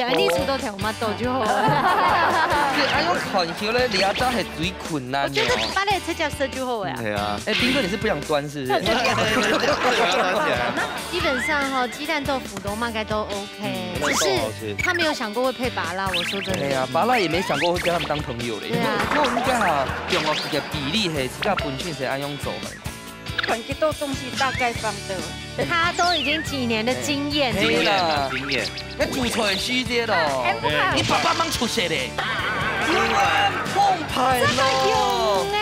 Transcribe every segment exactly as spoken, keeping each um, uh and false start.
你煮到頭嘛到就好了。對，哎喲，看起來這隻係最困難的哦。我覺得芭樂直接食就好了。對啊。哎，斌哥，你是不想端是不是？基本上哈，雞蛋豆腐都嘛該都 OK，嗯，只是他沒有想過會配芭樂，我說真的。哎呀，芭樂也沒想過會跟他們當朋友嘞。對啊。那我們講哈，中國式的比例嘿，自家本身係恁樣做的。看幾多東西大概放的。他都已經幾年的經驗。哎，經驗啊，經驗。那煮菜時節咯，哎，不敢。你爸爸忙出色嘞，你很澎湃咯。這個用哎。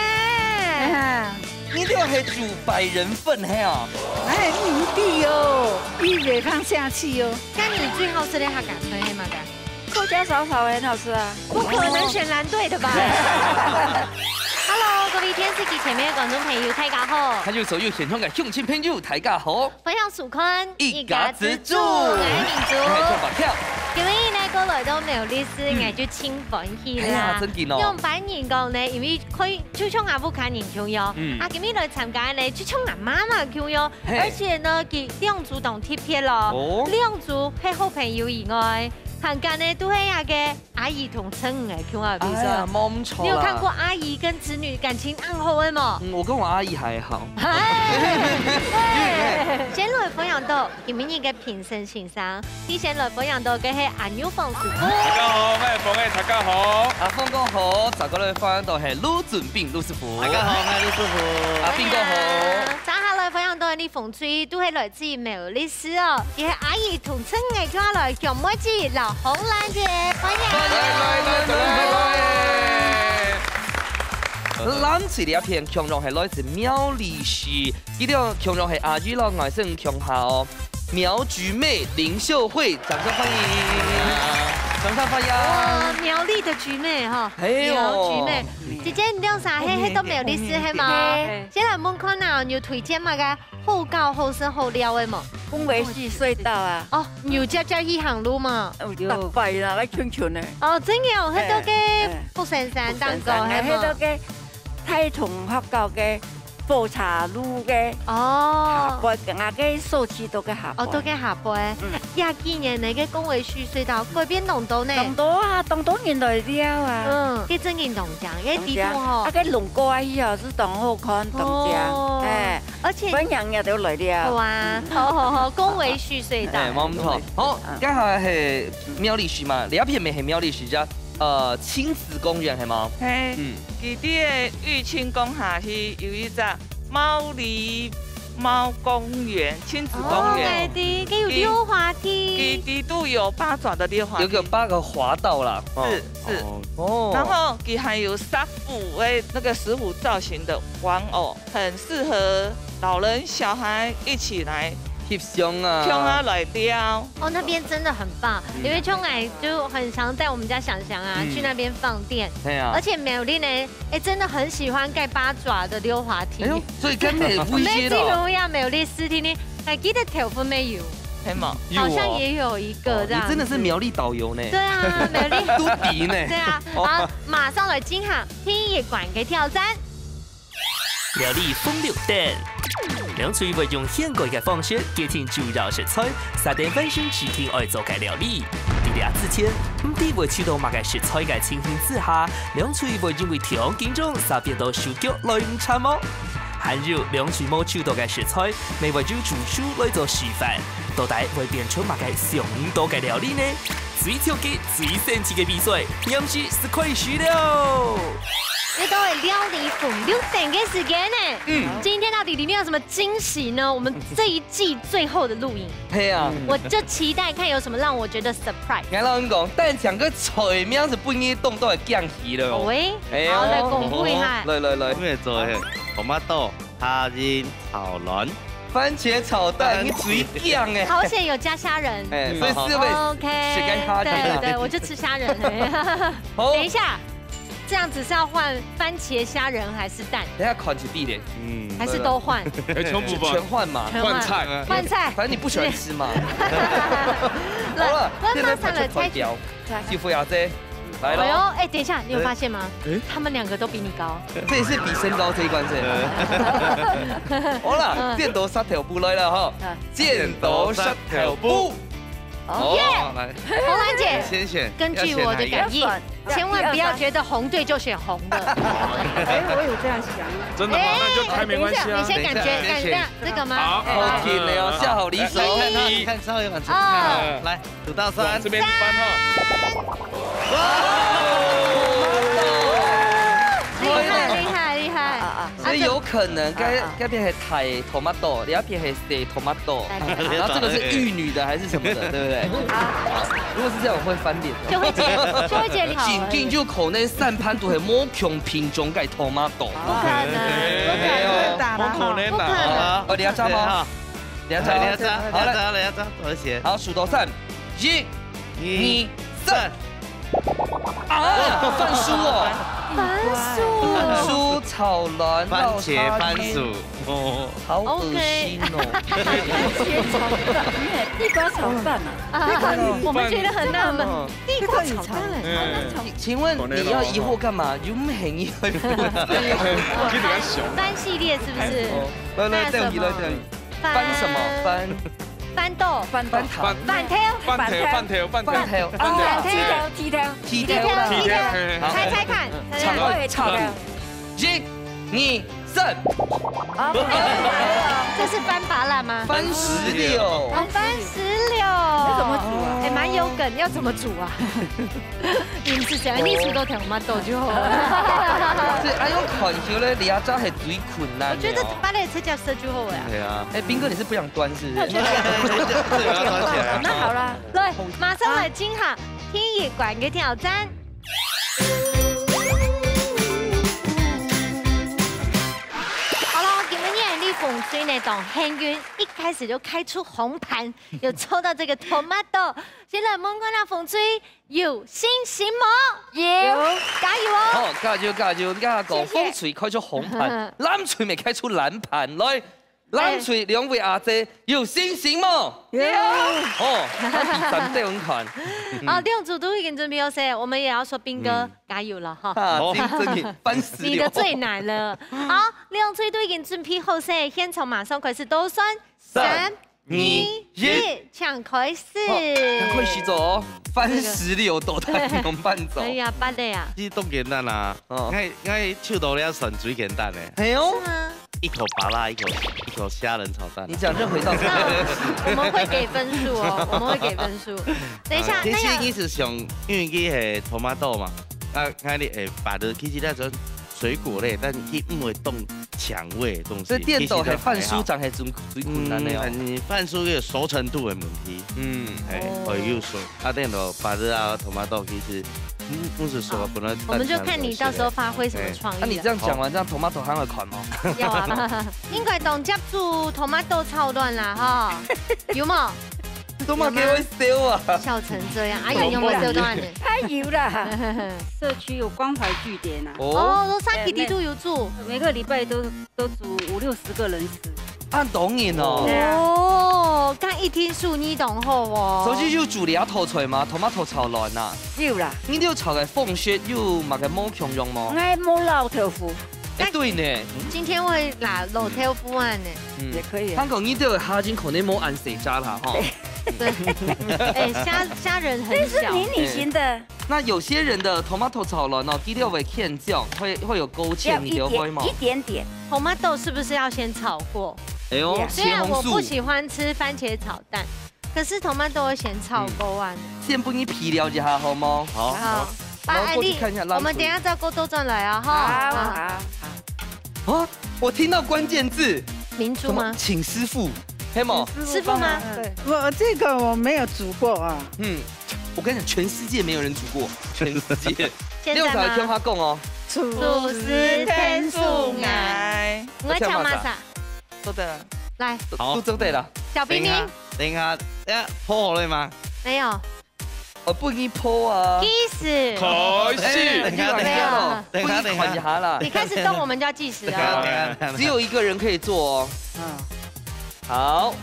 你這係煮百人份嘿哦。哎，你弟哦，一人放下去哦。 該你最好食个客家菜係麼个？客家炒炒很好吃啊。不可能選藍隊的吧？Hello，各位電視機前面的觀眾朋友，大家好。還有所有線上的鄉親朋友，大家好。歡迎收看一家之煮。我係明珠。哎，做麼个？今日呢，過來到苗栗市，嗯。𠊎就盡歡喜啦。哎呀，真緊哦。仰般形講呢，因為可以，就像𠊎屋下人共樣，嗯。啊，今日來參加呢，就像𠊎媽媽共樣， 嘿。而且呢，佢兩組當特別咯。哦。兩組係好朋友以外，還加呢都係那個阿姨同陳五个共下比賽。哎呀，無錯啦。你有看過阿姨跟子女感情恁好个無？嗯，我跟我阿姨還好。哎，先來分享到今日个評審先生，你先來分享到个係阿牛黃師傅。大家好，我係鳳仔，大家好。阿鳳哥好，再過來分享到係盧俊斌盧師傅。大家好，我係盧師傅。阿斌哥好。 接下來分享到个風吹都係來自於苗栗市哦，佢係阿姨同陳五个共下來，強妹姐、老紅蘭姐，歡迎。歡迎，歡迎，歡迎，歡迎。藍隊這片共樣係來自苗栗市，佢兜共樣係阿姨摎外甥共下哦。苗菊妹林秀慧，掌聲歡迎。掌聲歡迎。哇，苗栗的菊妹哈，哎喲。苗菊妹，姐姐你兩儕係，係到苗栗市係無？嘿。先來問看啊，你有推薦麼个 好搞好食好尞个無？公維序隧道啊。哦，有接接去行路嘛？有，逐擺啦，愛順順个。哦，真个哦，該兜个哎，哎。福生山頂高，福生山，該兜个大同學校个火車路个哦。下背，啊，該社區都个下背。哦，都个下背。嗯。這幾年呢，該公維序隧道改變當多呢。當多啊，當多人來尞啊。嗯，該真个當靚，該地圖吼。當靚。啊，該龍哥啊，以後係當好看，當靚。哦。哎。 而且歡迎你兜來尞。好啊，好好好，公維序隧道。哎，無錯。好，嗯。這下係苗栗市嘛，這片乜係苗栗市个，呃，親子公園係無？嘿，嗯。佢在玉清宮下去有一隻毛里貓公園，親子公園。哦，𠊎知，佢有溜滑梯。佢，佢都有八爪的溜滑梯。有個八個滑道啦。哦。是，是。哦。哦。然後佢還有石虎，誒，那個石虎造型的玩偶。 很適合老人小孩一起來，翕相啊。共下來尞。哦，那邊真的很棒，嗯。因為像𠊎就很常帶我們家想想啊，嗯。去那邊放電，對啊。而且苗栗呢，哎，真的很喜歡蓋八爪的溜滑梯。哎喲，所以跟美不一樣哦。沒記錄呀，苗栗市定定，還記得頭份沒有？係無？有哦。好像也有一個這樣子。哦，你真的是苗栗導遊呢。對啊，苗栗。都敵呢。對啊，哦。好，馬上來進行第一關个挑戰。 料理紅綠燈。兩隊會用現改个方式決定主要食材，設定翻新指定愛做个料理。在這之前，毋知會抽到麼个食材个情形之下，兩隊會因為當緊張，煞變到手腳來毋掣無？還有兩隊無抽到个食材，乜會用主廚來做示範，到底會變出麼个想毋到个料理呢？最刺激、最神奇个比賽，臨時就開始了！ 又到了料理紅綠燈个時間呢。嗯。今天到底裡面有什麼驚喜呢？我們這一季最後的錄影，係啊。我就期待看有什麼讓我覺得surprise。𠊎摎你講，等下个菜名係分你當多个驚喜了哦。喂，哎喲。好，來公布一下。來，來，來。我也做个，tomato、蝦仁炒卵。番茄炒蛋，你最強哎。好險有加蝦仁。哎，所以四位OK，是該蝦仁啊。對，對，我就吃蝦仁。好。等一下， 這樣子是要換番茄、蝦仁還是蛋？等下看一比咧。嗯。還是都換？哎，全部換。全換嘛。全換。換菜。哎，換菜。反正你不喜歡吃嘛。來，好了，我馬上來猜拳。師傅呀，這，來了。哎喲，哎，等一下，你有發現嗎？哎。他們兩個都比你高。這也是比身高這一關是。好了，嗯。剪刀石頭布來了哈。嗯。剪刀石頭布。哦，来，红兰姐，先选，根据我的感应，要选哪一个？千万不要觉得红队就选红的。哎，我有这样想啊。真的吗？哎，那就开，没关系啊。你先感觉，等一下，感觉这个吗？好，好，好，好，好，下好离手。来，看他，看超有感觉。二，看超有感觉。二，来，数到三。往这边翻哈。哇！厉害，厉害，厉害。啊，啊，啊。所以有可能该，啊，啊。该片是大tomato，另一片是小tomato，哎，对。然后这个是玉女的还是什么的，对不对？啊。如果是这样，我会翻脸的。就会解，就会解离好而已。真正就可能三盘都是无共品种个tomato。不可能，不可能。没有，不可能啦。不可能啦。不可能。哦，你要炸吗？对啊。你要炸吗？你要炸，好，来。你要炸，你要炸，多谢。好，数到三，一，二，二，三。 啊，番薯哦。番薯。番薯炒卵，番茄，番薯。哦。好恶心哦。OK。番茄炒蛋，你也地瓜炒蛋啊？啊，我们觉得很纳闷，嗯。地瓜炒蛋。嗯。请，请问你要疑惑干嘛？有没有疑惑？番系列是不是？哦，来，来，那什么？等一下，等一下。 番什么？番。番豆。番豆。番糖。番茄。番茄，番茄，番茄。番茄。啊，番茄。提条，提条。提条啦。提条，提条。好。猜猜看。唱歌，唱歌。一，二，三。啊，不可以。这是番芭乐吗？番石榴。哦，番石榴。那怎么煮啊？哎，蛮有梗，要怎么煮啊？ 你们是怎样？你出到tomato就好了。是，哎，用看起来，你啊，这还最困难的哦。我觉得芭乐菜叫色就好呀。对啊。哎，斌哥，你是不想端是不是？这个要端起来啊。那好了。来，马上来进行第一关的挑战。好了，今日呢，你紅隊呢，當幸運，一開始就開出紅盤，有抽到這個tomato。先來問看啊，紅隊 有信心無？有。加油哦！好，加油，加油！你看，講紅隊開出紅盤，謝謝。藍隊乜開出藍盤，來，藍隊兩位阿姐有信心無？有。哦，咱比戰鬥看。好，兩組都已經準備好勢，我們也要說斌哥，嗯。加油了哈。啊，好。競爭力，番石榴。你的最難了。好，兩隊都已經準備好勢，現場馬上開始倒算。三、三、 二、二、一，一，請開始。好，趕快洗走哦。番石榴豆蛋用拌走。可以啊，芭樂啊。其實當簡單啊。哦。𠊎，𠊎手到這算最簡單的。係哦。是嗎？一口芭樂，一口，一口蝦仁炒蛋啊。你講任何一道菜。那我們會給分數哦，我們會給分數。等一下，啊，其實那要你是想，因為佢係tomato嘛，啊，𠊎你會芭樂，其實那種 水果類，但佢毋會當搶味的東西。這顛倒係番薯正係最，最困難的哦。嗯，番薯个熟成度的問題。嗯。哎，哦。會有熟。啊，顛倒芭樂啊，tomato其實，嗯，毋係熟，本來，我們就看你到時候發揮什麼創意了。哎。那你這樣講完，這樣tomato還會看嗎？要啊，應該當接觸tomato炒卵啦，哈，有無？ 都嘛給我笑啊！笑成這樣，哎呀，有沒有笑到啊你？還有啦，社區有關懷據點啊。哦。哦，都社區裡肚有煮。每個禮拜都，都煮五六十個人食。恁多人哦。對啊。哦，該一定手藝當好哦。所以有煮這道菜嗎？tomato炒卵啊？有啦。你有炒个方式有麼个無共樣無？𠊎無落豆腐。 哎，對呢。今天會落，落豆腐啊呢。嗯。也可以啊。聽講你兜个蝦仁可能無恁細隻啦，吼。對。對。哎，蝦，蝦仁很小。這是迷你型的。哎。那有些人的tomato炒卵哦，佢兜會牽醬，會，會有勾芡，要一點，你兜會嗎？一點點。Tomato是不是要先炒過？哎喲，Yeah。雖然我不喜歡吃番茄炒蛋， 可是tomato會先炒過啊。嗯。先分你肥料一下，好無？好。好。好。拜託，然後過去看一下藍隊。我們等一下再過倒轉來啊，哈。好，好，好。啊，我聽到關鍵字。明珠嗎？什麼？請師傅，係無？師傅嗎？對。我，這個我沒有煮過啊。嗯，我跟你講，全世界沒有人煮過，全世界。現在嗎？你有啥聽他講哦？廚師天助𠊎。𠊎請麼儕？ 做得了。來。好。都做得了。小平平。等一下，等一下，要泡好了嗎？沒有。哦，不能泡啊。計時。開始。哎，等一下，等一下，沒有。等一下，等一下。不能看一下啦。你開始動，我們就要計時哦。等一下，等一下，等一下。只有一個人可以做哦。嗯。好。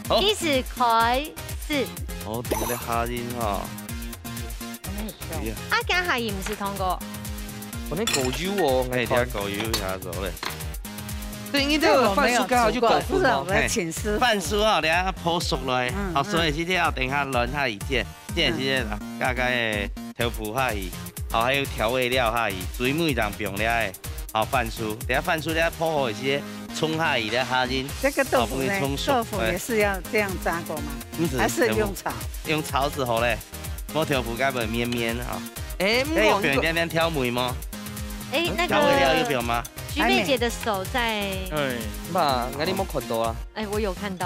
好。計時開始。哦，等一下，蝦仁哈。哎呀。啊，今下也毋係通過。我那狗油哦，哎，等一下狗油一下走嘞。對，因為這個番薯剛好就九分哦。這個我沒有煮過，不是，我要請師傅。番薯哦，等下泡熟了，嗯，好，所以今天要等下卵下去煎，煎時間啊，嗯。加加个豆腐下去，好，還有調味料下去，水尾正放了个，好，番薯，等下番薯等下泡好一些，蔥下去了下去，這個豆腐呢？好，放去蔥熟，豆腐也是要這樣炸過嗎？哎。毋使，還是用炒？用炒就好咧，無豆腐該會綿綿啊。哎，哎，有放一點點調味嗎？哎，那個調味料有放嗎？菊妹姐的手在，哎。嘛，𠊎你無看到啊。哎，我有看到。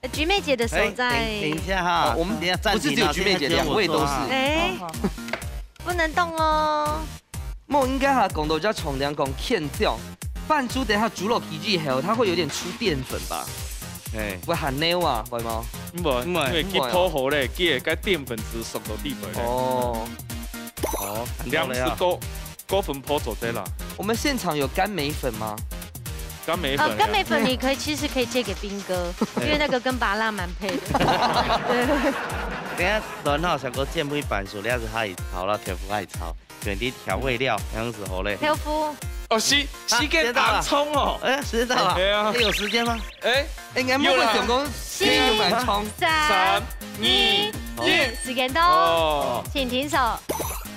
呃，菊妹姐的手在。哎，等，等一下哈，哦，我們等一下暫停啊，不是只有菊妹姐，現在只有我做哈。兩位都是。哎，好，好，好。不能動哦。無，應該哈，講到這重點，講芡醬，番薯等下煮落去之後，它會有點出澱粉吧？哎。會含奶啊，會嗎？毋會，毋會。因為佢泡好咧，佢个該澱粉質熟到底背咧。哦。哦，看到了呀。兩隻高，高分泡做得啦。我們現場有乾梅粉嗎？ 乾梅粉。哦，乾梅粉你可以，其實可以借給斌哥，因為那個跟芭樂蠻配的。對。等一下卵吼，上个煎粄番薯，你還係下去炒啦，豆腐下去炒，選啲調味料，這樣子好咧。豆腐。哦，時，時間當衝哦。哎，時間到了。哎呀。哎，有時間嗎？哎，哎，𠊎們會想講，有啦。時間有蠻衝。三、二、一，時間到。哦。請停手。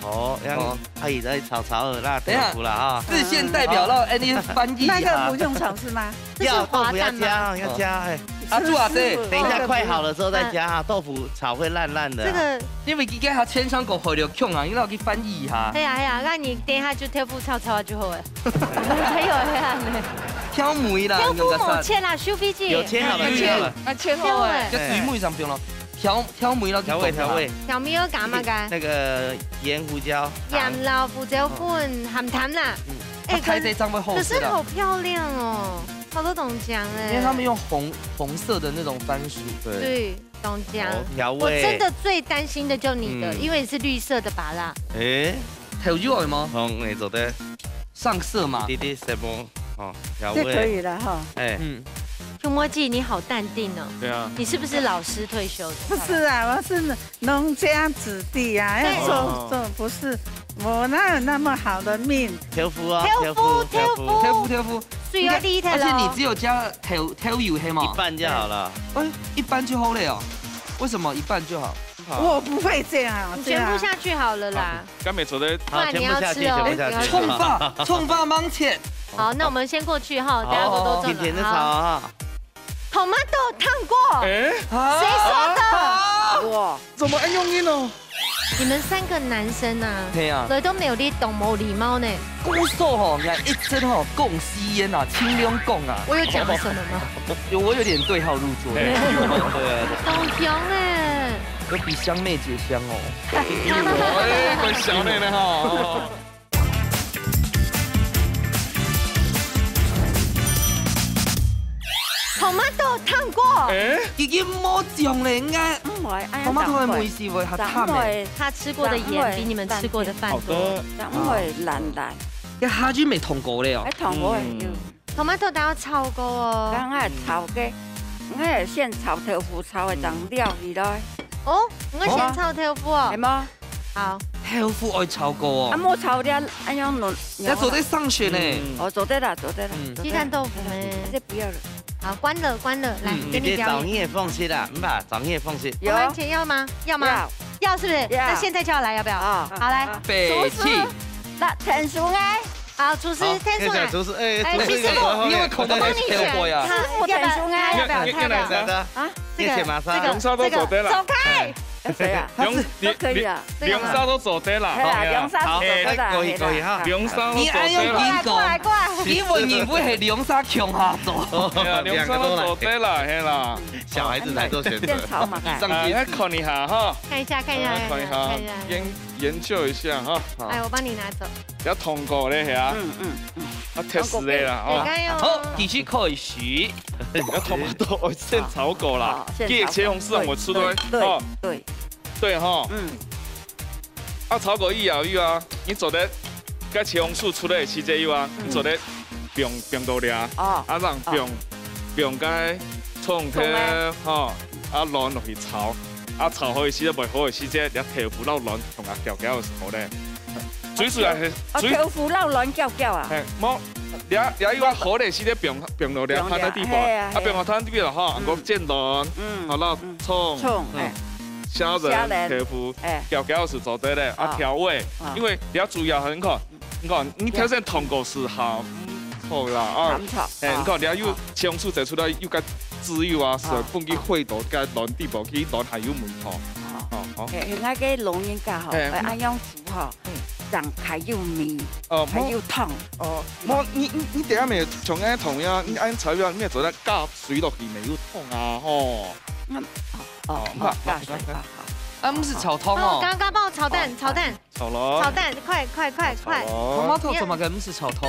哦，這樣哦。 阿姨在炒炒了啦，等一下，豆腐啦哈。視線代表了，哎，你翻譯一下。那個不用炒是嗎？這是滑蛋嗎？要，豆腐要加，要加，哎。啊，煮啊，對。師傅。等一下快好了之後再加哈，豆腐炒會爛爛的啊。這個因為佢該下千層狗好了，窮啊，你要去翻譯一下。係啊，係啊，該你等一下就豆腐炒炒就好了。還有，還有呢。調味啦，豆腐無切啦，收飛機。有切好了，有切好了。啊，切好了。這水尾上放了。 調，調味咯，調味，調味。調味要加麼个？那個鹽、胡椒、糖。鹽啦、胡椒粉、鹹淡啦。嗯。哎，啊，菜這張會好食的。可是，可是好漂亮哦，好多東西哎。因為他們用紅，紅色的那種番薯。對。對，東西。哦，調味。我真的最擔心的就你的，嗯。因為是綠色的芭樂。哎。調味嗎？紅的做得。上色嘛。滴滴什麼？哦，調味。這可以了哈。哎。嗯。 邱默契，你好淡定哦。對啊。你是不是老師退休的？不是啊，我是農家子弟啊，對。要做，哦。做，不是，我哪有那麼好的命？豆腐啊，豆腐，豆腐，豆腐。豆腐，豆腐。水要滴一下咯。而且你只有加豆，豆油係嗎？一半就好了。哎，一半就好了哦。為什麼一半就好？我不會這樣啊，你全部下去好了啦。對啊。好。 該沒做得。不然你要吃哦。好，全部下去，全部下去。蔥花，蔥花芒切。好，那我們先過去哈，好，等下多多做了。好，好，好。甜甜的炒啊。好。Tomato糖果。哎？啊？誰說的？啊？哇，怎麼恁容易呢？你們三個男生啊，對啊。來到廟裡當無禮貌呢。故所吼，人家一直吼講戲言啊，盡量講啊。我有講什麼嗎？有，我有點對號入座。對。對啊。當香哎。 有比香妹姐香哦。哎，怪小妹呢吼。Tomato糖果。哎，已經無醬了，應該。嗯，我愛，哎呀，tomato的味緒會較淡的。長輩，他吃過的鹽比你們吃過的飯多。好的。長輩懶懶。要下去沒糖果了哦。哎，糖果，嗯。有。 Tomato都要炒過哦。剛才炒个，我先炒豆腐，炒个當料理咯。哦，我先炒豆腐哦。係無？好。豆腐愛炒過哦。啊，無炒了，恁樣弄，要做得上色呢。嗯。哦，做得啦，做得啦，嗯。做得啦。雞蛋豆腐呢？這不要了。好，關了，關了，來，嗯。給你表演。你這照你个方式啦，毋怕，照你个方式。有。我們錢要嗎？要嗎？要。要是不是？要。那現在就要來，要不要？啊。好，來。好。廚師。來，天使哎。 好，廚師，好，天使啊。現在廚師，哎，哎，廚師一個，你有沒有口袋幫你選，幫你選，師傅天使啊。他要不要，他要不要，他要不要？來，來，來。啊？這個，你選馬上。這個，龍沙都做得了。這個，走開。哎。誰啊？他是，都可以啊。這個嗎？龍沙都做得了。哎呀，好，龍沙都做得了，好，哎，可以，可以，哈。哎呀。龍沙都做得了。你愛用蘋果，過來，過來，過來。你問你不會龍沙窮哈，走。哎呀，龍沙都做得了，嘿啦。小孩子才做選擇。變草嘛，看。上街市。啊，那看一下哈。看一下，看一下，啊，看一下。看一下，看一下。研，研究一下哈。好。哎，我幫你拿走。 要通過咧，係啊？嗯，嗯，嗯。啊，test咧啦，哦。你看喲。好，繼續開始。要tomato，哦，先炒過啦。好，先炒過。這个茄紅素我吃的，對，對，哦。對。對吼。嗯。啊，炒過以後，以後啊，你做得，該茄紅素出來的時節以後啊，嗯。你做得放，放到這。哦。啊，然後放，哦。放該蔥頭，蔥頭。吼，啊，卵落去炒。啊，炒好的時節，煨好的時節，你豆腐摎卵同下攪攪的時候咧，最主要係，哦，最豆腐摎卵攪攪啊。係，無，這，這又愛好个時節放，放落這飯个底部，係啊，啊，放落飯底部吼，嗯。還過煎卵，嗯，好，摎蔥，蔥，嗯，哎。蝦仁、蝦仁，豆腐，哎。攪攪就做得了，啊，哦。調味，哦。因為這主要係你看，你看，你頭先燙過係鹹醋啦，啊，鹹醋，哎，你看，哦。這又切出來，出來又該滋油啊，哦。水分去燴到該卵底部，去卵還有味道。哦。哦，好。哎，哎，該个老人家吼，哎，哎，恁樣煮吼，嗯。正較有味，哦，還有湯。哦，無，你，你，你等下乜像恁樣燙啊，你恁樣炒啊，你乜做得加水落去，乜有湯啊，吼。嗯，哦，哦，哦，好，加水，好，好。啊，毋係炒湯哦。哦，剛剛幫我炒蛋，哦，炒蛋。 炒咯。炒蛋，快，快，快，快。炒咯。Tomato做麼个毋係炒湯？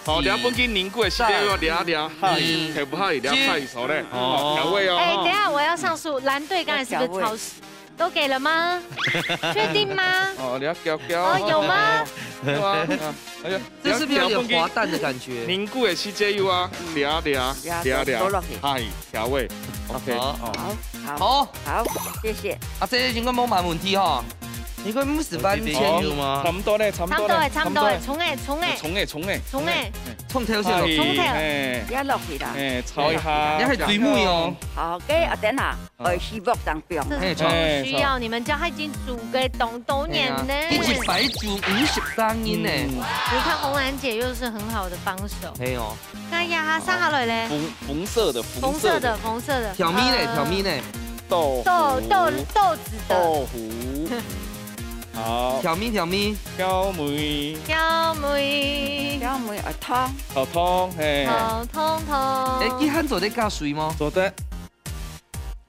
好，你愛分佢凝固个時間，要燜燜，嗯。下去，下去燜一下咧。哦。調味哦。哎，等一下，我要上訴，藍隊剛才是不是超時？都給了嗎？確定嗎？哦，你愛攪攪。哦，有嗎？有啊，哎呀，這是不是有點滑蛋的感覺？凝固个時間有啊，燜燜，燜燜，倒落去。嗨。 調味。OK，好，哦。好，好，好，謝謝。啊，這應該無麼問題吼。應該毋係番茄。有嗎？差不多咧，差不多咧，差不多咧，差不多咧。蔥仔，蔥仔。蔥仔，蔥仔。蔥仔。蔥頭先落。蔥頭。哎。也落去啦。哎，炒一下。也係最尾哦。好，OK，啊，等下，嗯。愛起鑊上放。這是不需要，哎，炒。你們家已經煮個當多年呢。哎呀，一擺煮五十三年呢。嗯。你看紅蘭姐又是很好的幫手。哎喲。 哎呀，下下來咧。紅，紅色的，紅色的。紅色的，紅色的。調味呢，呃，調味呢。豆腐。豆，豆，豆子的。豆腐。好。調味，調味。調味。調味。調味，啊，湯。好湯，嘿。好湯，湯。哎，佢還做得加水嗎？做得。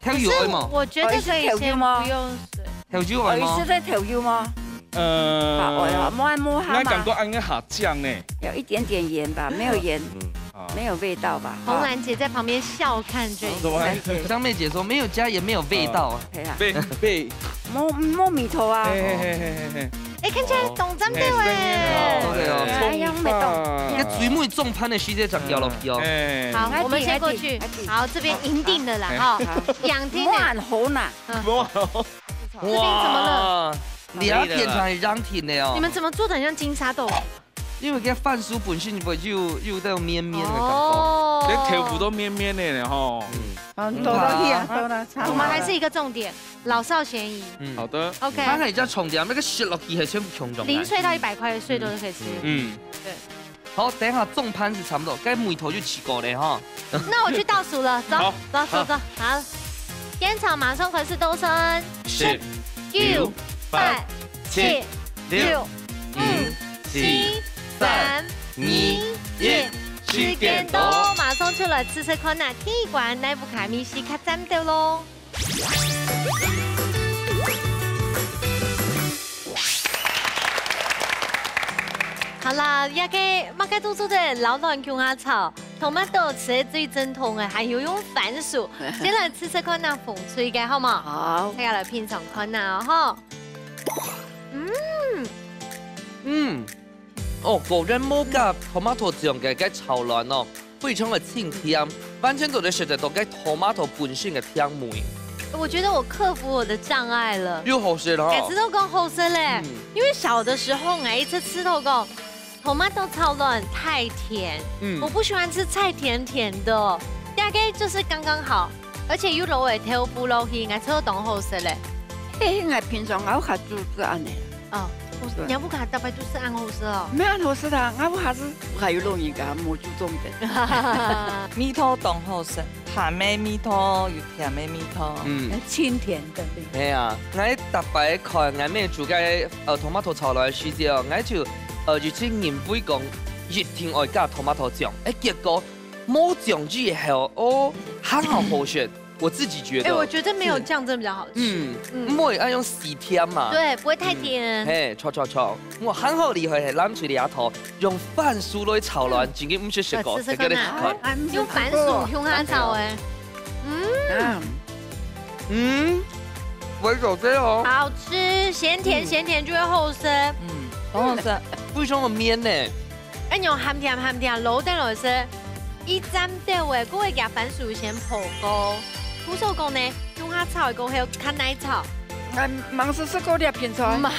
豆油愛無？可是我覺得可以先不用水。哦，係豆油嗎？豆油愛無？哦，係豆油嗎？呃，好，哎呀，摸一摸它嘛。那感覺應該下醬呢。有一點點鹽吧，沒有鹽，嗯。啊。沒有味道吧？紅蘭姐在旁邊笑看這一切。怎麼還？紅蘭姐。香妹姐說沒有加鹽沒有味道啊。啊，對啊。被，被。摸，摸米頭啊。嘿，嘿，嘿，嘿，嘿，嘿。 哎，看起來當讚个欸。哦。對哦。哎，香味道。該最尾裝盤个時節正調落去哦。哎。好，我們先過去。好，這邊贏定了啦，哈。好。贏定了。滿好呢。嗯。哇。這邊怎麼了？哇，你要變成贏定了哦。你們怎麼做得很像金沙豆腐？因為該番薯本身會有，有那種綿綿的感覺。哦。連豆腐都綿綿的呢，吼。嗯。哦，倒落去啊，倒落去。我們還是一個重點。 老少咸宜。嗯。好的。OK。它還有一隻重點，那個食落去係全部共樣个。零歲到一百塊歲都是可以吃。嗯。對。好，等一下裝盤係差不多，該味道就起鍋了哈。那我去倒數了，走，好，走，走，走，好。好。現場馬上開始倒算。十、九、八、七、六、五、四、三、二、一，時間到，馬上出來試試看啊，第一關哪一位个味緒較讚兜囉。 好啦，這個麼个都做得摎卵共下炒，tomato係最正統个，還有用番薯。先來試試看那紅隊个好無？好。大家來品嚐看啊，吼。嗯。嗯。 哦，果然無加tomato醬个該炒卵哦，非常个清甜，完全做得食得到該tomato本身个甜味。我覺得我克服我的障礙了。又好食了哈。哎，知道講好食嘞，嗯。因為小的時候，𠊎一直知道講，tomato炒卵太甜，嗯。我不喜歡吃太甜甜的，大概就是剛剛好。 而且又落个豆腐落去，𠊎覺得當好食咧。嘿，𠊎平常𠊎屋下煮係恁呢。哦，對。你屋下逐擺都係恁好食哦。無恁好食啦，𠊎屋下係還有老人家無注重个。味道當好食，鹹个味道，有甜个味道，嗯。清甜的味道。係啊，𠊎逐擺看𠊎姆煮个，呃，tomato炒卵个時節哦，𠊎就，呃，一直認為講一定愛加tomato醬，哎，結果 無醬以後，哦，還好好食，我自己覺得。哎，我覺得沒有醬真的比較好吃。嗯，嗯。毋會恁樣死甜嘛。對，不會太甜。嗯，嘿，著，著，著。我還好厲害，係藍隊這頭，用番薯來炒卵，嗯。真个毋識食過，來，試試看啊。這個你看。用番薯共下炒欸。嗯。啊。嗯，我有這哦。好吃，鹹甜，嗯。鹹甜就會好食。嗯，好好食。非常个綿呢。 恁樣鹹甜鹹甜摎等來食，一站到位，各位佢番薯先烰過。故所講呢，共下炒个過後，較耐炒。𠊎吂試食過這片菜。嘛，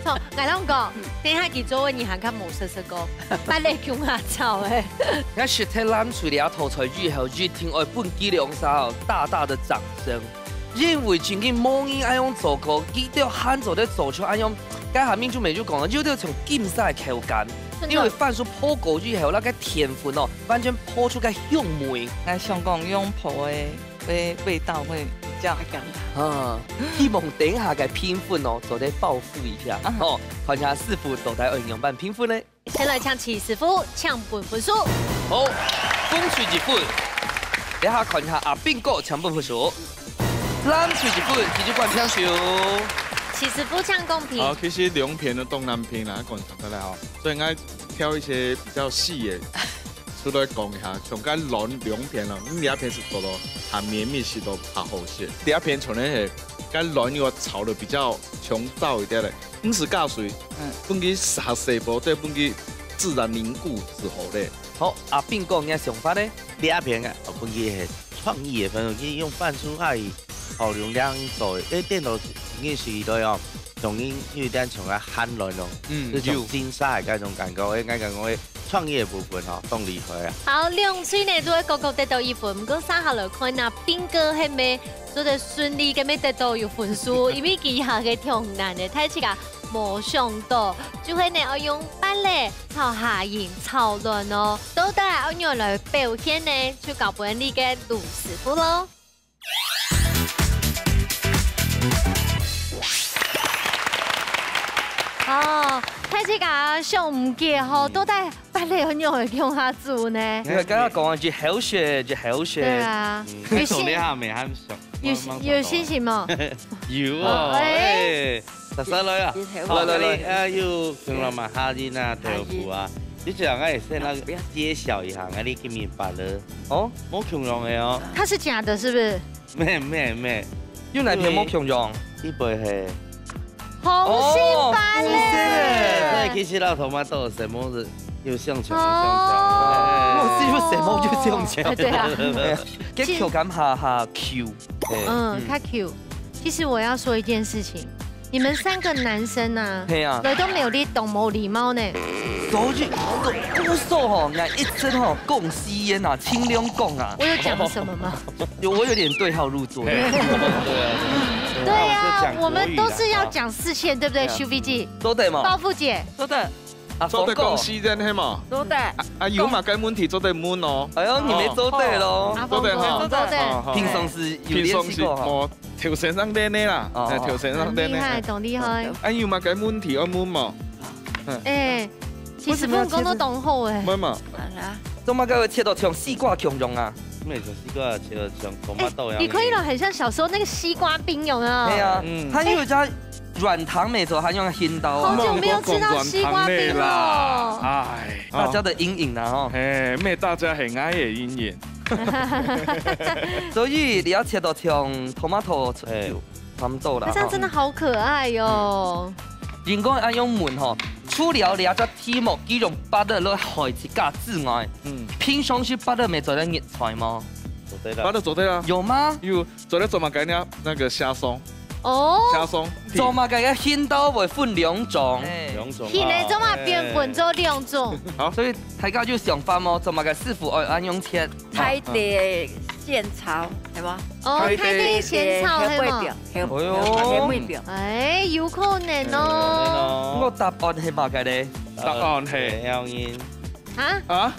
從， 𠊎同你講，等下佢做个你還較無食食過，芭樂共下炒个。𠊎食忒藍隊這道菜以後，一定愛分佢兩儕哦大大的掌聲，因為真經無人恁樣做過，佢兜還做得做出恁樣，該下面就沒就講了，有兜像金沙个口感，真的。因為番薯烰過以後，那個甜分哦，完全烰出個香味。𠊎想講用烰个，味，味道會比較香。啊，希望等下个評分哦，做得報復一下。啊。好，看一下師傅到底愛仰般評分呢？ 先來請徐師傅請分分數。好，分數一分。這下看一下阿斌哥請分分數。藍隊一分，繼續觀眾票數。徐師傅請公平。好，其實兩片都當難評啦，講實在个吼，所以𠊎挑一些比較細个出來講一下，像該卵兩片哦，因為這片係做到下面面係都較好食，第二片可能係該卵要炒得比較強燥一點个。 毋使加水，嗯。分佢下細胞，再分佢自然凝固就好咧。好，阿斌哥，你个想法呢？這片啊，分佢係創意个分，佢用番薯下去，好用這樣做，誒，顛倒真个係對哦，像人有一點像个韓卵哦，嗯，就像有。金沙个該種感覺，誒，𠊎感覺創意个部分吼，當厲害啊。好，兩隊呢都係各各得到一分，毋過接下來看啊，斌哥係無 做得順利个，乜得到有分數，因為佢下个當難个，大自家無想到，就係呢愛用芭樂炒蝦仁炒卵哦。到底愛仰來表現呢？就交分你个盧師傅咯。哦，大自家想毋到吼，到底 芭樂愛仰仔共下煮呢？你看剛剛講个一口水，一口水。對啊，嗯。有信，從這下面還想，有信，有信心無？有哦，哦，哎。哎，大家來啊，一口水。來，來，來。哎喲，跟了嘛，蝦仁啊，豆腐啊，你這樣哎，先來揭曉一下，𠊎這今日芭樂。哦，無共樣个哦。它是假的，是不是？ 咩咩咩，有哪片無共樣？一杯係紅心芭樂。哦，紅心。對，其實啦，tomato什麼是有相像，有相像。哦，是有什麼有相像。對啊。哎，該口感較，較Q。哎。嗯，較Q。其實我要說一件事情，你們三個男生啊，嘿啊。來都沒有你懂無禮貌呢。所以，故所吼，𠊎一直吼講四縣啊，盡量講啊。我有講什麼嗎？ 有，我有點對號入座。嘿，對啊，對啊，對啊，我們都是要講四縣，對不對？對啊。秀菲姐，做得無？包袱姐，做得。啊，做得講四縣係無？做得。啊，啊，有麼个問題做得問哦。哎喲，你們做得咯。哦。啊，做得哈。做得。好，好。平常時有練習過哈。平常時無，頭先上練个啦，哦。哎，頭先上練个。很厲害，當厲害。啊，有麼个問題愛問無？嗯。哎，其實問講到當好哎。問嘛。好啦。做麼个會切到像西瓜共樣啊？ 乜像西瓜切到像tomato一樣。哎，你可以了，很像小時候那個西瓜冰，有沒有？對啊，嗯。它又有加軟糖，沒錯，還用核桃啊。好久沒有吃到西瓜冰了。哎，大家的陰影啊，吼。嘿，乜大家很愛的陰影。所以你愛切到像tomato，哎。 差不多啦，那這樣真的好可愛喲。吼。人講恁樣問吼，除了這隻題目佢用芭樂來害自家之外，嗯。平常時芭樂乜做得入菜嗎？做得啦。芭樂做得啊。有嗎？有，做得做麼个呢？那個蝦鬆。哦。蝦鬆。做麼个个核桃會分兩種？哎。兩種啊。現在做麼个變分做兩種？哎。好。所以大家有想法無？做麼个師傅愛恁樣切？ 大地仙草，係無？哦，大地仙草，係無？哎喲。哎，有可能哦。毋過答案係麼个咧？答案係。啊？啊？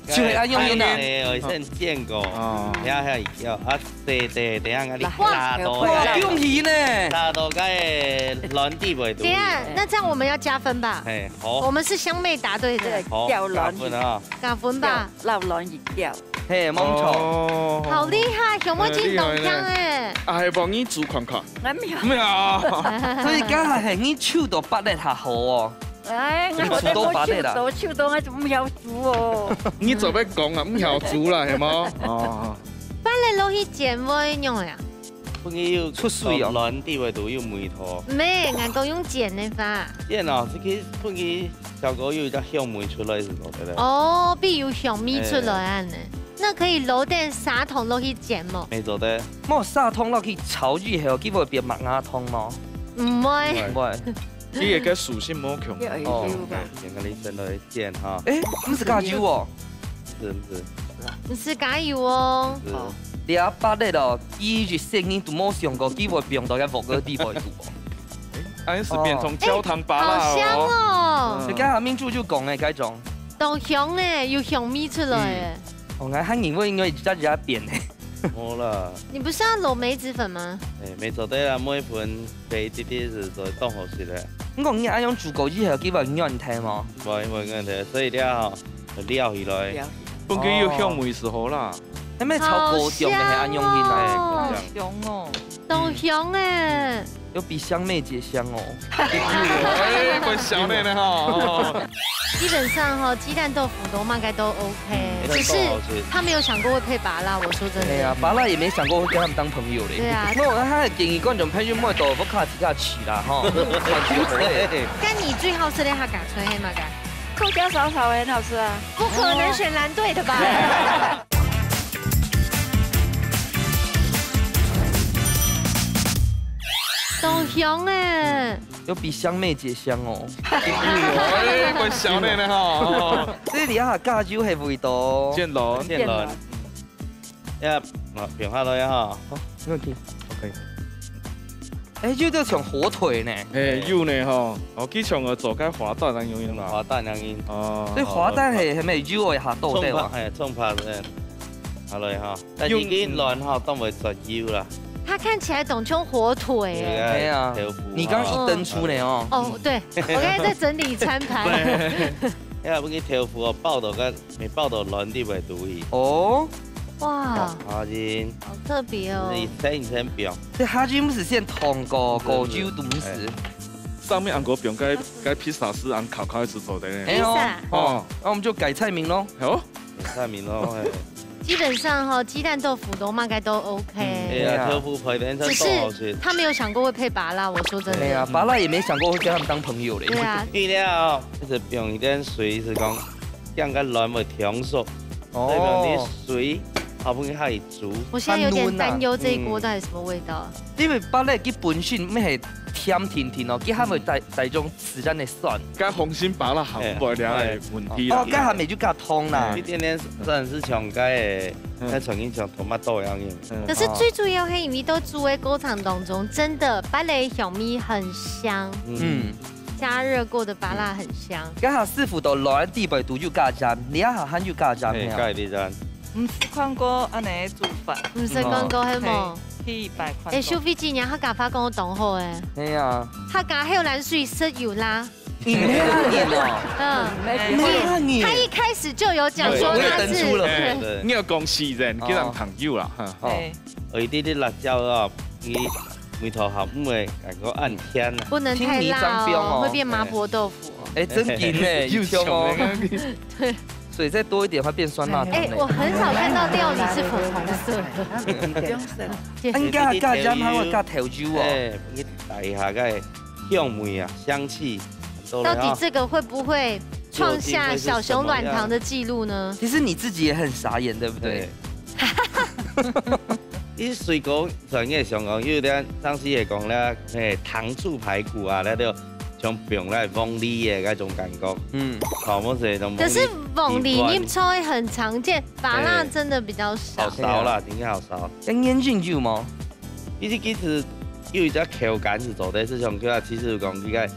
就係恁樣个啊。哎，我以前見過。哦。呀，呀，啊，對，對，等下𠊎來。哇，打到，哇，恭喜呢！打到該卵底背肚。等一下，那這樣我們要加分吧？哎，好。我們是相妹答對的。對，好，加分啊。加分吧。 落卵一條。嘿，無錯。哦。好厲害，熊妹真懂聽哎。哎，厲害呢。啊，還幫你煮看看。𠊎毋曉。毋曉。所以該下係你手到芭樂較好哦。哎，你煮到芭樂啦。𠊎手到，手到，𠊎毋曉煮哦。你做乜講啊？毋曉煮啦，係無？哦。芭樂落去煎會仰仔啊？ 分佢有出水哦。卵底背肚有味道。毋係，𠊎講用煎个話。煎哦，這個分佢效果有一隻香味出來係做得个。哦，比如香味出來恁呢。哎。那可以摎點砂糖落去煎無？乜做得。無砂糖落去炒以後，佢會變麥芽糖無？毋會。毋會。佢个屬性無共。哦。先跟你先來煎哈。誒，毋係加油哦。毋係，毋係。毋係加油哦。係。哦。這芭樂哦，佢一世人都無想過，佢會放到該鑊个底背肚哦。誒，恁樣係變成焦糖芭樂哦。好香哦。嗯。你剛才明珠就講誒，該種。當香誒，有香味出來誒。嗯。哦，𠊎還以為應該一隻一隻變誒。無啦。你不是要摎梅子粉嗎？誒，梅子粉啦，梅粉 對，這啲係做當好食个。毋過你恁樣煮過以後，佢會軟忒無？無，無軟忒，所以這吼，料起來。料起來。分佢有香味就好啦。哦。該咩炒粿條个係恁樣形啊？好香哦。好香哦。當香誒。有比香妹姐香哦。哎，怪小妹呢哈。哦。基本上哈，雞蛋豆腐都應該都 OK，嗯，只是他沒有想過會配芭樂，我說真的。哎呀，芭樂也沒想過會跟他們當朋友嘞。對啊。那我看他的建議，觀眾朋友莫到屋下自家試啦，吼。看就好嘞。該你最好食个客家菜係麼个？客家燒炒也很好吃啊。不可能選藍隊的吧？當香欸！ 有比香妹姐香哦。哎，怪小妹呢哈。哦。這裡啊，加油係味道。劍龍。劍龍。劍龍。呀，啊，放下來哈。好，沒問題。OK。哎，有點像火腿呢。哎，有呢哈。哦，佢像个做个滑蛋恁樣啦。滑蛋恁樣。哦。這滑蛋係，係咪油个下肚對吧？蔥白，哎，蔥白，哎。好了哈。 但係佢卵吼，當會轉油啦。它看起來當像火腿欸。對啊，哎呀，豆腐你剛一登出呢哦。哦，對，我剛才在整理餐盤。對。哎呀，分佢豆腐哦，包到个，沒包到卵裡背肚去。哦。哇，好，好，好特別哦。你先，你先放。這下就毋係先燙過，過久都毋係。哎。上面恁个放該，該披薩係恁烤烤一直做的呢。哎喲，披薩。哦，那我們就改菜名咯。哦。 菜名咯，嘿。基本上吼，雞蛋豆腐都嘛該都OK。嗯，哎呀，對啊。豆腐配點菜當好食。只是他沒有想過會配芭樂，我說真的。哎呀，芭樂也沒想過會跟他們當朋友嘞。對啊。你了，一直放一點水，是講，讓該卵會燙熟。哦。所以講你水，好不容易下去煮。我現在有點擔憂這一鍋到底什麼味道。嗯。因為芭樂佢本身乜係甜甜甜哦，佢還會帶，帶種 自然个酸。該紅心芭樂行毋會了个問題啦。哦，該還沒就加湯啦。哎。一點點酸係像該个，嗯。該像，像tomato一樣个。嗯。可是最主要係因為到煮个過程當中，真的芭樂香味很香。嗯。加熱過的芭樂很香。該下師傅到來底背肚有加鹽，你還還有加鹽哎，沒有？加一點鹽。毋識看過恁呢煮法。毋識看過，係無？哦。嘿，第一擺看過。哎，秀菲姐，你客家話講得當好哎。係啊。客家口瀾水食油啦。 你沒有念哦。嗯，沒有念。他一開始就有講說他是，對，我也登出了。對。哎，你有講自然，哦。叫人朋友啦，哈。哦。哎。有一滴滴辣椒啊，你味道好，毋會感覺恁甜啊。不能太辣哦，聽你張標哦。會變麻婆豆腐哦。哎，真緊呢，有像哦。對。水再多一點，會變酸辣湯呢。哎，我很少看到料理是粉紅色的。不用省。啊，應該加鹽，還會加豆油哦。哎，你帶一下該 香味啊，香氣，很多人啊。到底這個會不會創下小熊軟糖的記錄呢？其實你自己也很傻眼，對不對？對。你水果專業想講，有點上次也講了，嘿，糖醋排骨啊，那就像放了鳳梨的那種感覺。嗯。好，我是用鳳梨。可是鳳梨入菜很常見，芭樂真的比較少。好少啦，真的好少。要研究嗎？ 其實，其實有一隻口感係做得係像佢啊，其實講佢个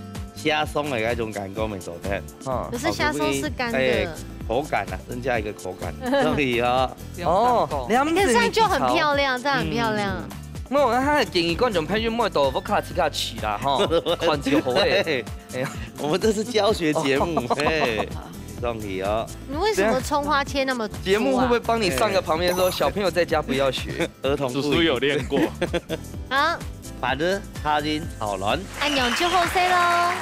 蝦鬆个那種感覺乜做得。嗯。可是蝦鬆是乾的。哎，口感啊，增加一個口感，所以啊。哦，這樣子你看，這樣就很漂亮，這樣很漂亮。嗯。那我看他的建議，觀眾朋友莫到屋下自家試啦，吼，看就好欸。哎呀。我們這是教學節目，哦。嘿，送禮哦。你為什麼蔥花切那麼粗啊？節目會不會幫你上個旁邊說，小朋友在家不要學？ 兒童不宜。叔叔有練過。好。白日下人討論。恁樣就好勢咯。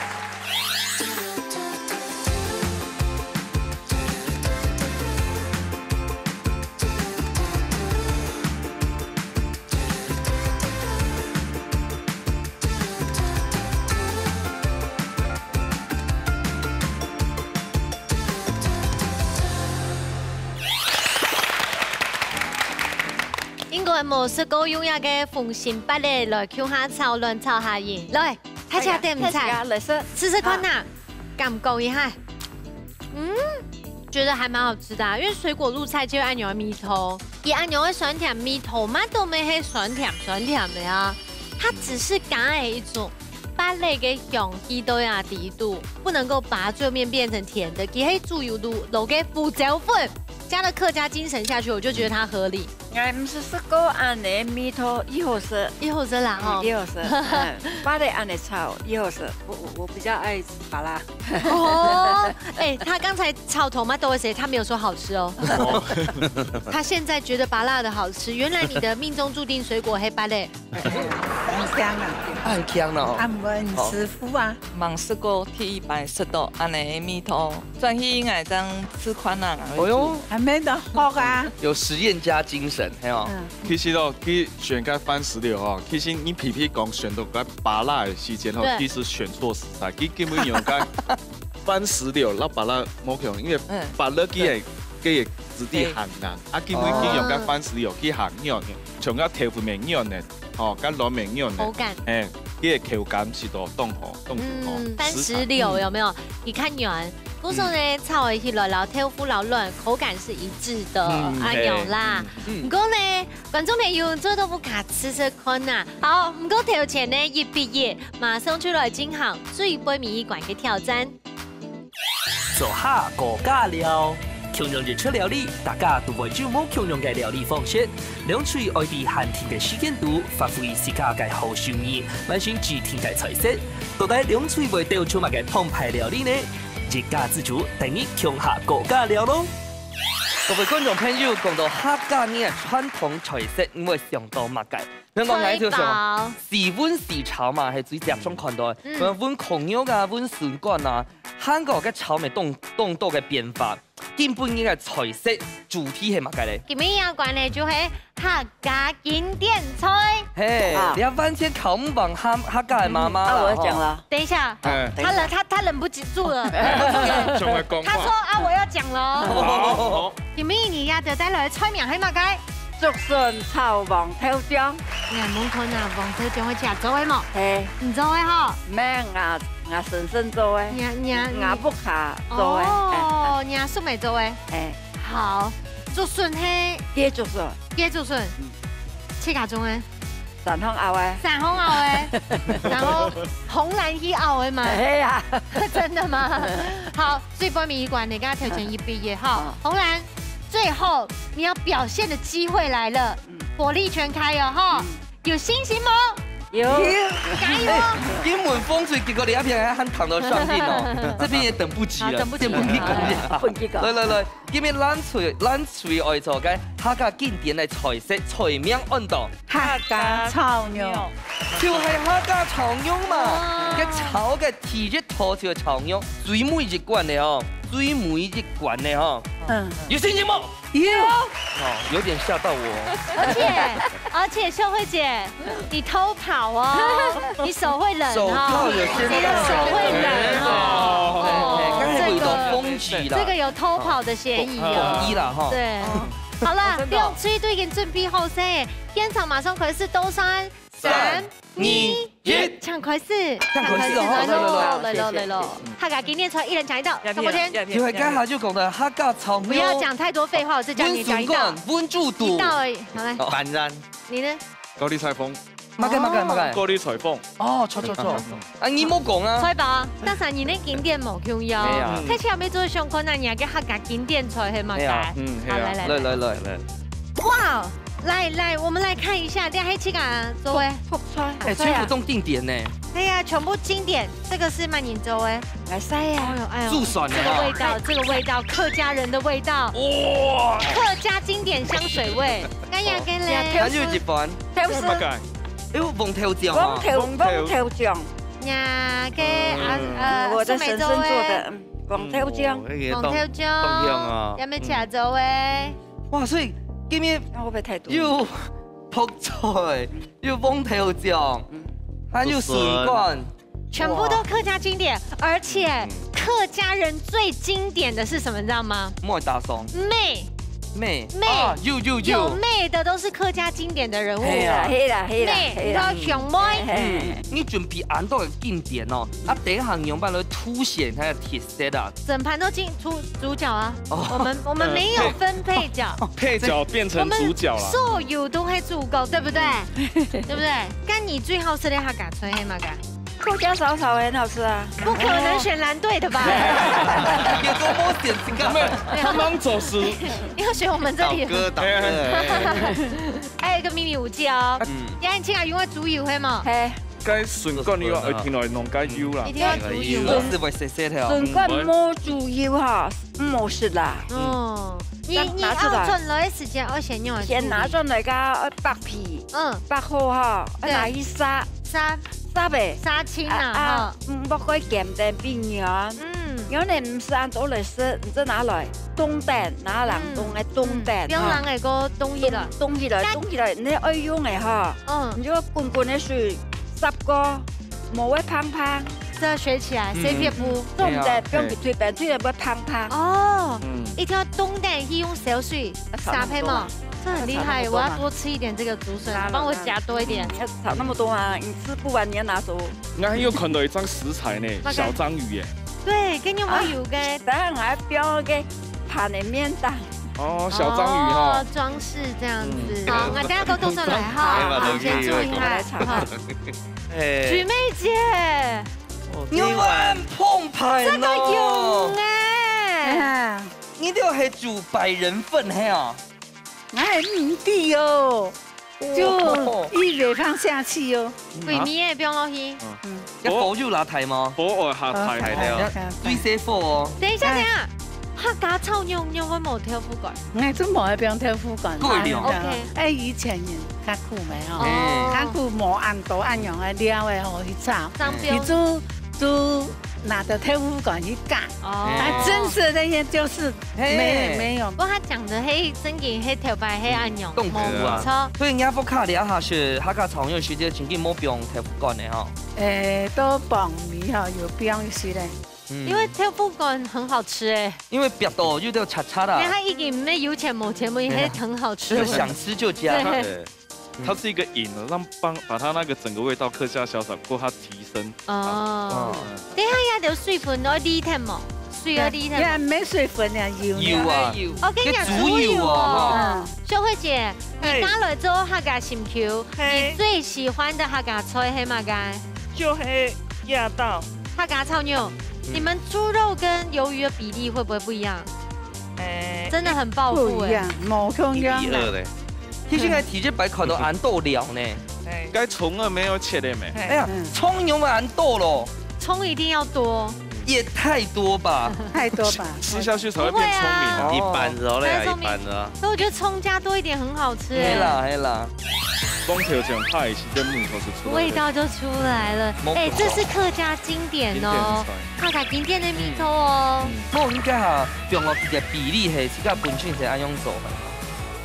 應該無試過用這個紅心芭樂來共下炒卵炒蝦仁。來，大家點菜，大家來食，試試看呐，感覺一下。嗯，覺得還蠻好吃的啊，因為水果入菜就會恁樣的味道，佢恁樣的酸甜味道嘛，都毋係酸甜酸甜个啊，佢只係加了一種芭樂个香氣到啊底肚，不能夠把它最後面變成甜的，佢係主要落落个胡椒粉，加了客家精神下去，我就覺得它合理。 𠊎毋係食過恁呢味道，異好食。異好食啦，吼。嗯，異好食。嗯，芭樂恁呢炒，異好食。我，我，我比較愛吃芭樂。哦，哎，他剛才炒tomato的時候，他沒有說好吃哦。哦。他現在覺得芭樂的好吃，原來你的命中注定水果係芭樂。很香啊。很香哦。俺們師傅啊。吂食過，第一擺食到恁呢味道。 轉去𠊎正試看啊。哦喲。還沒得學啊。有實驗家精神，係哦。嗯。其實哦，佢選該番石榴哦，其實你皮皮講選到該芭樂个時間吼，對。其實選錯食材，佢根本用該番石榴，摎芭樂無共，因為嗯。芭樂佢个，佢个質地還硬，啊，根本佢用該番石榴去還軟个，像該豆腐面軟个，吼，該卵面軟个，口感。哎，佢个口感係都當好，當好。嗯，番石榴有沒有？你看軟， 故所呢，炒起來摎豆腐摎卵口感是一致的，嗯，恁樣啦。嗯，嗯。毋過呢，觀眾朋友做得屋下試試看啊。好，毋過頭前呢，一比一，馬上就來進行最尾一關个挑戰。做下過家了，共樣一出料理，大家都會有無共樣个料理方式。兩隊愛在限定个時間肚，發揮自家个好手藝，完成指定个菜色。到底兩隊會鬥出麼个澎湃料理呢？ 一家之煮，等你共下過家了咯。各位觀眾朋友，講到客家人个傳統菜色，你會想到麼个？像講𠊎就想，水燜水炒嘛，係最常看到个。嗯。像燜炕肉啊，燜筍乾啊，還過个炒乜當，當多个變化。今晡日个菜色主題係麼个咧？今晡日要講个就係 客家經典菜。嘿，啊。你要完全考毋放客，客家个媽媽啦，啊，我要講了。吼。等一下，哎。他忍，他，他忍不及住了。想要講話。他說啊，我要講了哦。好，好。今晡日你也得帶來个菜名係麼个？竹筍炒黃豆醬。你看，問看啊，黃豆醬會食做个無？嘿。你做个吼？毋係，𠊎，𠊎嬸嬸做个。你，你，你。𠊎屋下做个。哦，你阿叔姆做个。嘿。好，竹筍係？雞竹筍。 雞竹筍，嗯。自家種个。山項拗个。山項拗个，然後紅藍去拗个嘛。係啊。真的嗎？好，最尾一關，你跟他挑戰一比一哈。好。紅藍，最後你要表現的機會來了，嗯。火力全開哦哈。嗯。有信心嗎？有。加油哦！哎，今晡日風吹，結果你那邊還，還躺到上面哦，這邊也等不及了，好，等不及了。這邊你講一下。好，分佢講。來，來，來。 今晡日藍隊，藍隊愛做个客家經典个菜色，菜名安到客家炒肉。就係客家炒肉嘛。哇。該炒个第一道就係炒肉，最尾一關个哦，最尾一關个哦。嗯。有信心無？有。哦，有點嚇到我。而且，而且秀慧姐， 你偷跑哦，你手會冷哦。手套有先戴好。你的手會冷哦。哦，哎，哎，剛才有一種風級啦。這個，這個有偷跑的嫌疑哦。哦，風衣啦，哈。對。好了，哦，真的哦。兩隊都已經準備好勢，現場馬上開始鬥算。三、三、二、二、一。請開始。請開始哦，請開始，來咯，來咯，來咯，來咯。謝謝，謝謝。大家今天出來一人講一道，要不要？上播間。要不要？就係剛才就講个客家炒肉。不要講太多廢話，我再教你講一道。溫順棍，溫煮肚。一道而已，好，來。哦。當然。你呢？高麗菜封。 麼个，麼个，麼个？高麗菜封。哦，著，著，著。啊，你莫講啊。菜包啊，但是你个經典無共樣。係啊。嗯。開始後尾做相關啊，你个客家經典菜係麼个？係啊。嗯，係啊。好，來，來，來。來，來，來。哇，來，來，我們來看一下，這還有這個啊，各位。覆菜。哎，全部都經典呢。對呀，全部經典。這個是麼人做个？來晒啊。哎呦，哎呦，竹筍啊。這個味道，這個味道，客家人的味道。哇。客家經典香水味。哎呀，跟嘞。還有一款。 豆豉。麼个？哎喲，黃豆醬啊。黃豆，黃豆醬。呀，个，啊，嗯。呃，我的嬸嬸做的，素梅做的。嗯，黃豆醬。哦，那個黃豆醬。當，當香啊。也沒吃做个。嗯。哇，所以今天那會不會太多？又覆菜，又黃豆醬，嗯。還有筍乾。竹筍。全部都客家經典，而且嗯。客家人最經典的是什麼，你知道嗎？莫打爽。妹。味。味。啊，有，有，有。有味的都是客家經典的人物。係啊。係啦，係啦，係啦。味，你看，香味。係，係，係。嗯，你準備恁多个經典哦，啊，等一下仰般來凸顯它的特色啊？整盤都進主，主角啊。哦。我們，我們沒有分配角。配角變成主角了。我們所有都會主角，對不對？對不對？該你最好食个客家菜係麼个？ 客家小炒很好吃啊。不可能選藍隊的吧？有个無選這个。他們，他們總是你要選我們這裡。倒戈，倒戈，哎。還有一個祕密武器哦。嗯。楊穎清啊，用个豬油係無？係。該筍乾油啊，一定愛弄該油啦。一定要豬油。我是會謝謝的哦。筍乾無豬油哈，毋好食啦。哦。你，你拿出來。愛轉來个時間，愛先用个豬油。先拿轉來个，愛剝皮。嗯。剝好哈，愛拿去煠。對。煠。 煠个。殺青啊，啊，啊，哈。嗯，莫過鹹淡比軟。嗯。有人毋係恁多來食，你就拿來凍等，拿冷凍个凍等，嗯，嗯，哈。放冷个，過凍起來。凍，凍起來，該凍起來，你愛用个哈，嗯。你就滾滾个水，煠過，無會芳芳。這學起來，嗯。洗撇步。凍等，對啊。放佢退冰，退冰會芳芳。哦，嗯。一定要凍等，去用燒水，啊，炒那麼多嘛。煠配嘛。 這很厲害，我要多吃一點這個竹筍，幫我夾多一點。嗯，要炒那麼多啊，你吃不完你要拿走。𠊎還有看到一張食材呢，那個小章魚耶。對，跟你有沒有个？等下𠊎還標个盤的面檔。哦，小章魚哈。哦，裝飾這樣子。嗯。好，那等下給我動上來哈，好，先注意一下，好。哎。許妹姐，哦，你碗澎湃呢。這個有哎。啊。你這係煮百人份係啊？ 𠊎毋知哦，就一尾放下去哦。嗯。歸味个放落去。嗯。嗯。要火有偌大嗎？火愛較大。哦，大了。要最細火哦。等一下，哎。等一下，客家炒肉，肉會無豆腐乾？𠊎就無愛放豆腐乾。過了。哎，OK。哎，以前人較苦咩吼，哎。較苦無恁多恁樣个料个吼去炒，這樣放。你就，就拿著豆腐乾去夾。 哦。哎。但真實的那些就是沒有，嘿。沒有。不過他講的係正經係頭擺係恁樣，嗯，凍苦啊。無錯。所以人家福卡里啊，哈，是客家炒肉時節，正經無放豆腐乾个哈。誒，都放米哈，有放一些嘞。嗯。因為豆腐乾很好吃誒。因為煏到有點柴柴啦。因為他已經沒有錢無錢，無，也很好吃。對啊。就是想吃就加。對。對。 它是一個引，讓幫，把它那個整個味道客家小炒過它提升。哦。嗯。等一下，這兜水分愛瀝忒無？水愛瀝忝無？也，也無水分呀，油呀。油啊。哦，跟你講，該豬油啊，豬油哦。哈。嗯。秀慧姐，你，嘿。剛來做客家心臼，嘿。你最喜歡的客家菜係麼个？就係這道。客家炒肉，嗯。你們豬肉跟魷魚的比例會不會不一樣？ 哎，真的很暴富欸。不一樣，無共樣啦。一比二嘞。其實𠊎第一擺看到恁多料呢。哎。該蔥啊，無切个咩？哎。哎呀，嗯。蔥有恁多咯。蔥一定要多。也太多吧。太多吧。吃，吃下去才會變聰明啊。不會啊。一般子哦，那樣，但是聰明，一般子啊。所以我覺得蔥加多一點很好吃欸。係啦，係啦。講到像派系，這味道就出來了。味道就出來了。嗯。哎，這是客家經典哦。經典菜。 客家經典个味道哦。嗯。嗯。無，應該哈，放落去个比例係自家本身係恁樣做个。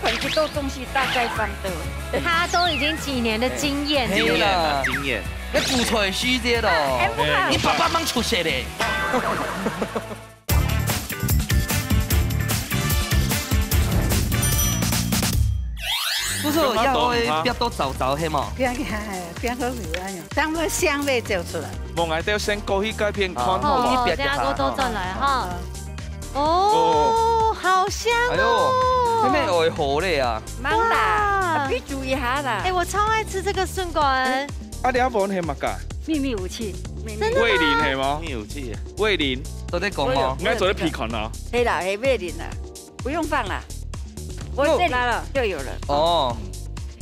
可能這道東西大概放的。他都已經幾年的經驗。嘿啦。經驗啊，經驗。該古菜時節咯。哎，不看。你爸爸吂出世咧。不是，要會煏到燥燥，係無？煏，煏，煏好油恁樣，當做香味走出來。無，𠊎兜先過去該片看好無？哦，哦，等下過後轉來哈。哦。哦，好香哦。哎喲，這邊有好咧啊。吂啦，哇。你注意下啦。哎，我超愛吃這個筍乾。嗯。啊，這碗係麼个？秘密武器，秘密。真的嗎？味醂係無？秘密武器。味醂。做得講嗎？哎喲，應該做得鼻看啊。係啦，係味醂啦。 不用放啦，我這裡就有了。哦。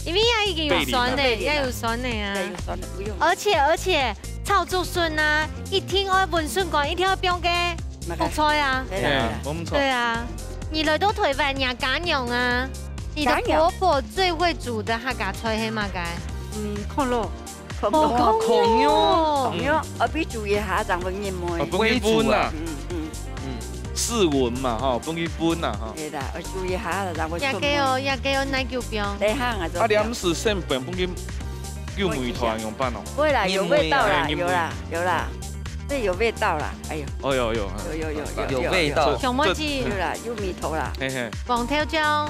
因為它已經有酸了，背離了。已經有酸了啊。對，有酸了，不用。而且，而且，炒竹筍啊，一定愛搵筍乾，一定愛放該覆菜啊。對啦，對啦。嗯，無錯。對啊，你來到台灣，若家娘啊，你的婆婆最會煮的客家菜係麼个？家娘。嗯，炕肉。 炕肉。哦，炕肉。炕肉，愛比煮一下正會入味。哦，放去搵啊。嗯，嗯。嗯。試聞嘛，吼，放去搵啊，吼。對啦，愛煮一下正會出味。這個哦，這個哦，哪久放？等下啊，啊，你毋係先放，放去入味道，用飯哦。會啦，有味道啦，入味。有啦，有啦。這有味道啦，哎喲，哦，有，有，有，有，有，有味道。有，有，有。有啦，有味道啦。嘿嘿。黃豆醬。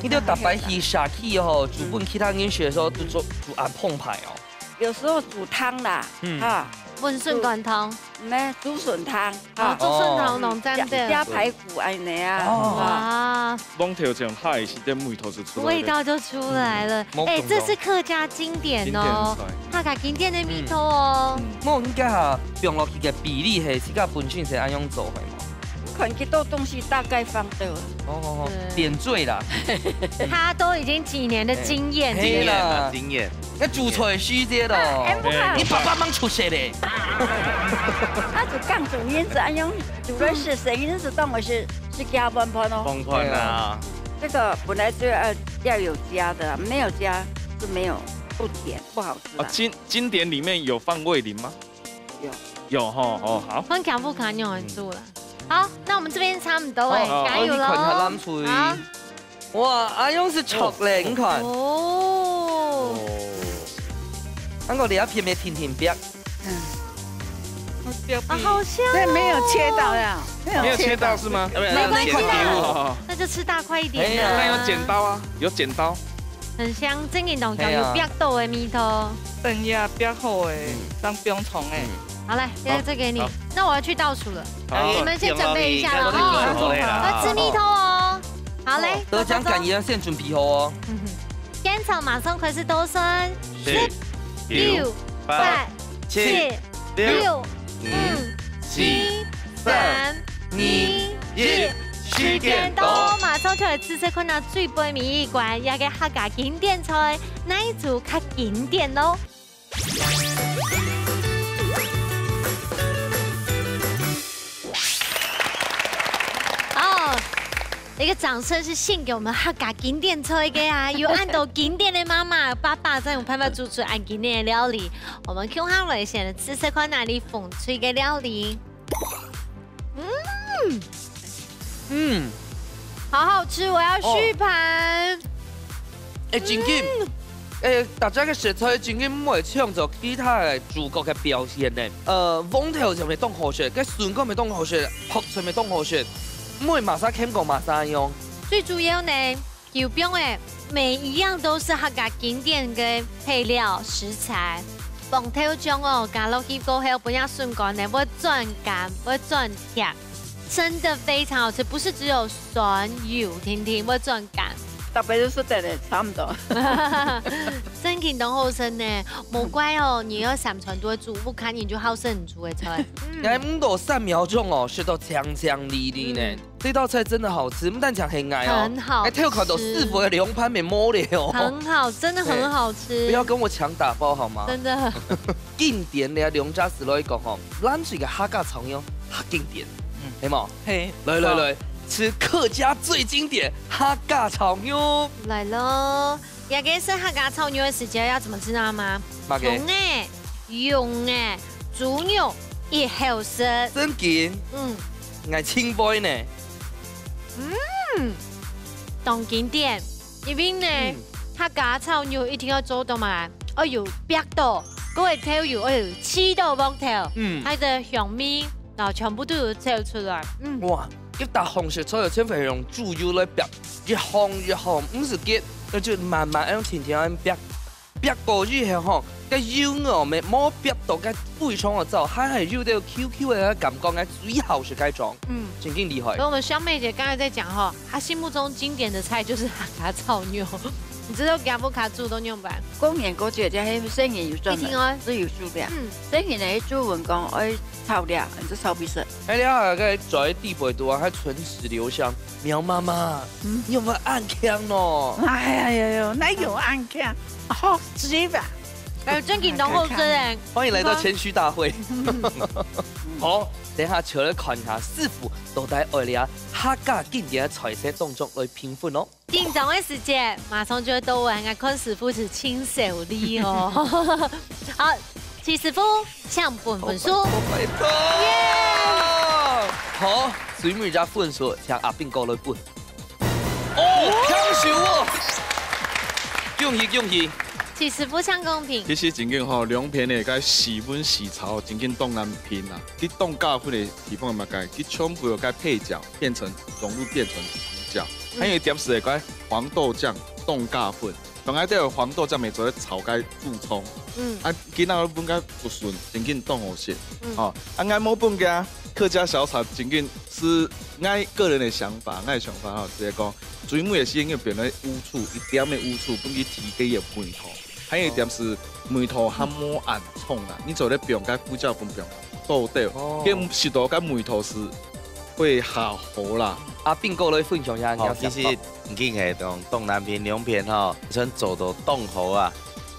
你就逐擺去社區吼，煮分其他人食个時候，都做，煮恁澎湃哦。有時候煮湯啦，嗯。哈。溫順乾湯。嗯，竹筍湯，啊。哦，竹筍湯攏讚个。加，加排骨恁呢啊，哦。啊。哇。黃豆醬下去，這味道就出來了。味道就出來了。嗯。哎，這是客家經典哦，經典菜。客家經典的味道哦。嗯。嗯。無，應該哈，放落去个比例係，自家本身係恁樣做个嘛。看幾多東西大概放到。哦，哦，哦，對。點綴啦。他都已經幾年的經驗，嘿，經驗啦。嘿啦。經驗。 該煮菜係這咯。啊，哎，毋好。你爸爸吂出世咧。啊，就講煮，因此恁樣煮个時，因此當然是，是加半盤哦。半盤啊。對啊。這個本來就要，要有加的，沒有加是沒有，不甜，不好吃啊。哦，經，經典裡面有放味醂嗎？有。有吼，哦，好。看看屋下仰般煮啦。好，那我們這邊差不多哎，好，加油囉。好，你看下藍隊。好。 哇，恁樣係熟咧，你看。哦。哦。啊，𠊎這片也挺挺煏。嗯。啊，好香哦。這沒有切到呀，沒有切到。沒有切到是嗎？沒關係啦。那你看給我。那就吃大塊一點啦。哎呀。那有剪刀啊，有剪刀。很香，正經當香，哎呀。有煏到的味道。等一下煏好的，嗯。當冰糖的。嗯。好，來，這個，好，這給你。好。那我要去倒數了。好。你們先準備一下了哦。好，好，好。要吃蜜桃哦。 好，來，哦，得獎感言先準備好哦。走，走，走。嗯哼。現場馬上開始倒算，十、十、九、九、八、八、七、七、六、六、五、五、四、四、三、三、二、二、一，一，時間到。馬上就來試試看啊，最尾一關，這個客家經典菜，哪一組較經典咯？ 哦，一個掌聲是獻給我們客家經典菜个啊，有恁多經典的媽媽、爸爸，正有辦法煮出恁經典的料理。我們共下來先試試看哪裡風趣个料理。嗯。嗯。好好吃，我要續盤。哦。 欸，正經，嗯。欸，大家个食材正經毋會搶走其他个主角个表現呢。呃，黃豆醬乜當好食，該筍乾乜當好食，白菜乜當好食，毋會麼儕欠過麼儕樣。最主要呢，九餅欸，每一樣都是客家經典个配料食材。黃豆醬哦，加落去過後，分這筍乾呢，會轉甘，會轉甜。 真的非常好吃，不是只有酸油，甜甜會轉甘。特別是說真的差不多。真經當好食呢，無怪哦，你要三餐都會煮，屋下人就好食你煮个菜。嗯。還毋到三秒鐘哦，食到強強離離呢。嗯。這道菜真的好吃，毋單淨係𠊎哦，很好吃。還偷看到師傅个兩盤乜無了哦。很好，真的很好吃。欸，不要跟我搶打包好嗎？真的。 經典个兩隻字來講吼，藍隊个客家炒肉較經典，嗯。係無？係。來來來，好。食客家最經典客家炒肉。來咯，這個食客家炒肉个時節要怎麼吃，知道嗎？麼个？蔥仔、肉仔、豬肉一口食。真經？嗯。𠊎盡會呢。嗯，當經典。 因為呢，嗯。客家炒肉一定愛做到嘛，愛有煏到，該个豆油愛有試到鑊頭，嗯。佢个香味，然後全部都有走出來。嗯。哇，一打紅色菜有全部用豬油來煏，一紅一紅，毋使急，該就慢慢用甜甜个煏，煏過以後吼，該油哦，無煏到該非常个燥，還係有兜Q Q个感覺，該最好食該種。嗯。真經厲害。所以我們香妹姐剛才在講吼， 她心目中經典的菜就是客家炒肉。你知道客家煮到仰般？過年過節，這係細人有專門，一定哦。係有數量。嗯。細人呢，就問講愛炒料，你就炒比食。哎，你看該嘴底背肚啊，還唇齒留香，苗媽媽，嗯。你有沒有恁慶呢？哎呀呀呀，哪有恁慶？好吃吧？哎，真經當好食欸。歡迎來到謙虛大會。好，等一下就來看一下師傅到底愛這客家經典个菜色當中來評分哦。 緊張个時節，馬上就會到位，𠊎看師傅係盡手利哦。好，徐師傅，請分分數。Oh my god, oh my god！耶！好，最尾隻分數，請阿斌哥來分。哦，強手哦！恭喜恭喜！師傅請講評。其實正經吼，兩片个該四炆四炒，正經當難評啊！佢當加分个地方係麼个？佢全部有該配角變成融入變成主角，還有一點係該黃豆醬當加分。本來都有黃豆醬，無做得炒該豬腸，嗯，啊，今仔日分該竹筍，正經當好食。嗯，哦，啊，𠊎無分个客家小炒，正經係𠊎個人个想法，𠊎个想法吼，直接講，最尾个時間要變成烏醋，一點个烏醋，分佢提佢个味道。 還有一點係味道還無恁重啊，你做得放該胡椒粉放多兜，哦，該食到該味道係會較好啦。啊，斌哥來分享一下，好，其實已經係當，當難評兩片吼，算做到當好啊。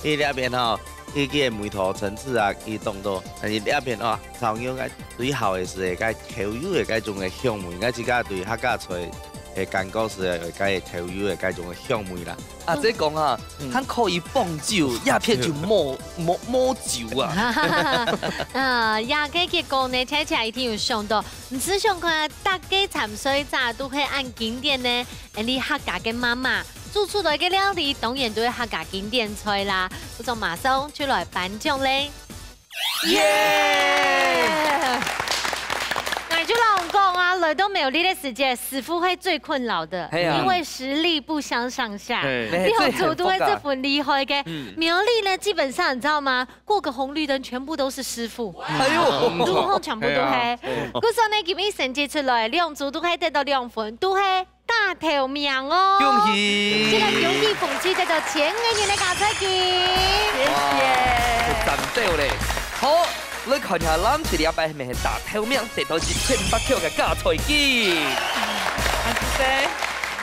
佢這片吼，佢个味道層次啊，佢當多，但是這片啊，炒肉个最好个係該豆油个該種个香味，𠊎自家對客家菜个感覺係該豆油个該種个香味啦。 啊，這講啊，嗯，還可以傍酒，這片就無，無，無酒啊。啊，這个結果呢，聽起來一定有想到，毋使想看啊，逐个參賽者都係恁經典呢。恁樣客家个媽媽煮出來个料理，當然都係客家經典菜啦。不過馬上就來頒獎咧。 耶！𠊎就摎你講啊，來到苗栗个時節，師傅係最困擾个，係啊，因為實力不相上下。係。你兩組都係十分厲害个。嗯。苗栗呢，基本上你知道嗎？過個紅綠燈全部都是師傅，哎喲，路項全部都係。係啊。故所呢，今日成績出來，兩組都係得到兩分，都係 打頭名哦。恭喜！這个恭喜紅隊得到千個銀个加菜金。謝謝。哇，讚到咧。好，來看一下藍隊這擺係毋係打頭名，得到一千八百塊个加菜金。啊，謝謝。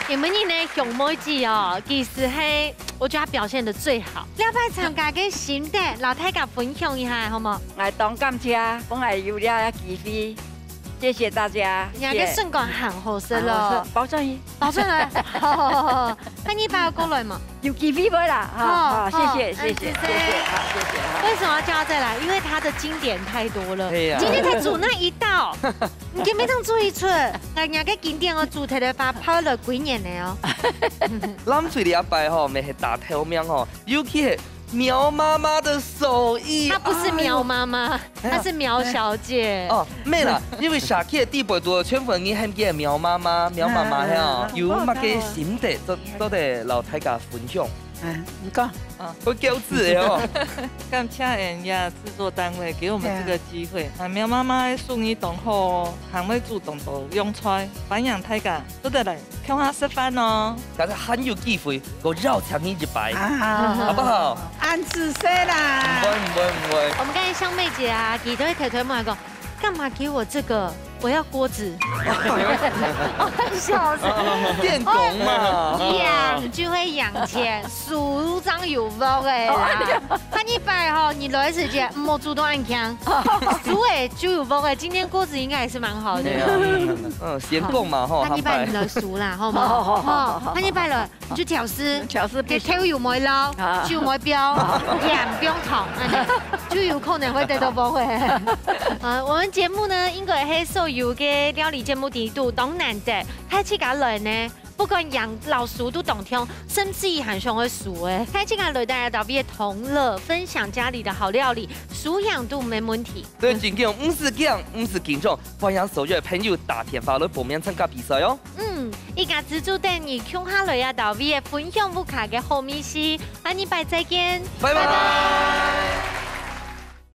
今晡日呢，熊妹姐哦，其實係，我覺得她表現得最好。這擺參加个心得，摎大家分享一下，好無？𠊎當感謝，分𠊎有這个機會。 謝謝大家。你个筍乾還好食咯。還好食，包上去。包上來。好，好，好，好。那你把它過來嘛。有機會會啦，哈，好，好，謝謝，好，謝謝，嗯，謝謝。謝謝，好，謝謝，好。為什麼要叫他再來？因為他的經典太多了。對呀。今天才煮那一道，你今天正煮一出，人家个經典哦，煮忒了，把泡了幾年了哦。藍隊這擺吼，毋係打頭名吼，尤其係 苗媽媽的手藝。她不是苗媽媽，哎喲。她是苗小姐。哎喲。哦，毋係啦，因為社區个底背肚全部人喊佢苗媽媽、苗媽媽，嗯，係哦。嗯，有麼个心得，做，做得摎大家分享？嗯，你講。啊。好，教子个哦。感謝恁樣製作單位給我們這個機會。哎呀。啊，苗媽媽个手藝當好哦，還會煮當多樣菜，歡迎大家做得來 共下食飯哦。但是還有機會，我邀請你一擺，啊。好不好？恁仔細啦。毋會，毋會，毋會。我們剛才香妹姐啊，佢都會偷偷摸摸講，幹嘛給我這個？我要鍋子。我很小聲。電工嘛。哦，養就會養錢，手上有鑊个啦。哦， 下一擺吼，你來个時節，毋好煮到恁強，煮个就有鑊个。今天鍋子應該還是蠻好的。對啊，嗯，先講嘛吼，下一擺你來煮啦，好嗎？好，好，好，好，好。吼，下一擺來，你就調試，調試，給調有沒撈，啊。就有沒標，鹽不用糖，恁樣就有可能會得到鑊个。啊，我們節目呢，應該係所有个料理節目裡肚當難得，大自家來呢， 不管贏摎輸都當暢，甚至於還想愛輸誒。大自家來到這位个同樂，分享家裡的好料理，輸贏都無問題。對，真正毋使驚，毋使緊張，歡迎所有个朋友打電話來報名參加比賽哦。嗯，一家之煮等你共下來啊，到位个分享屋下个好味緒，下禮拜再見，拜拜。拜拜。